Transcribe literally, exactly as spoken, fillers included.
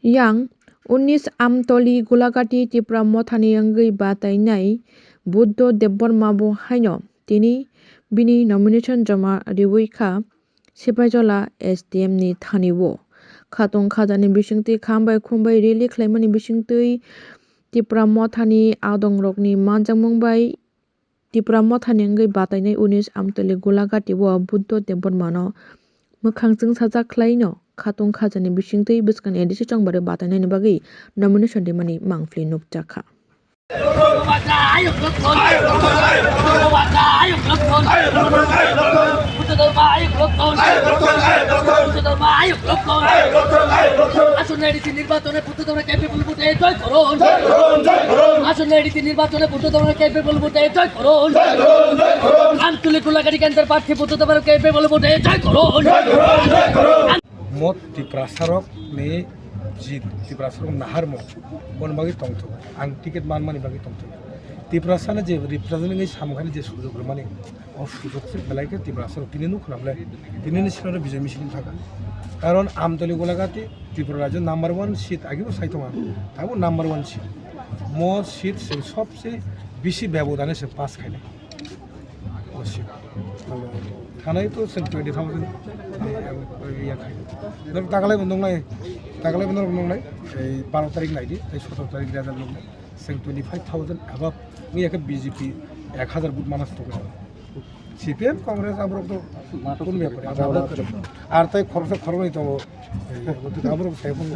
Yang unis Amtoli Gulagati Tipra Mothani wngwi batainai Buddho Debbarma bo haino tini bini nomination joma riwi kha Sipaijola S D M ni thani o. Khatung khajani bisingtwi khambai khumbai rally khlaimani bisingtwi Tipra Mothani adongrokni manjakmung bai Tipra Mothani wngwi batainai unis Amtoli Gulagati o Buddho Debbarmano mwkhang chwngsajak khlaino khatung khajani bisingtwi bwskangni A D C chongbarwi batainaini bagwi nomination rimani mangpili nukjakha. আসন্ন এডিসি নির্বাচনে বুদ্ধ ধর্মকে বিপুল ভোটে জয় করুন। আসন্ন এডিসি নির্বাচনে বুদ্ধ ধর্মকে বিপুল ভোটে জয় করুন। আমতলী গোলাঘাটি কেন্দ্রের প্রার্থী বুদ্ধ ধর্মকে বিপুল ভোটে জয় করুন। Mo Tiprasarok ni jit, Tiprasarok naharmo, bon bagwi tongthok, ang ticket manmani bagwi tongthok. Tiprasano je represent wngwi samkhani je sujok rwmani, o sujok se belai khe Tiprasarok tini nuk khna belai, tini ni sinoro Bijoy Misil thaka. Karon Amtoli Gulagati Tripura rajyo number one seat agibo sai tonga, abo number one seat. Mo seat se sobse bisi bebodane se pass khainai. O seat. Thanai to se twenty thousand ya khai. Dok tagalai bundung nai, tagalai bundung nung nai. Ei baro tarik nai di, ei sotoro tarik dia nung nai. Se twenty five thousand above. Ni ya B J P ek hazar vote manas to. C P M Congress aborok to kun bepar. Ar tai khoroksa khoroknwi tongo. Ei aborok sai phung.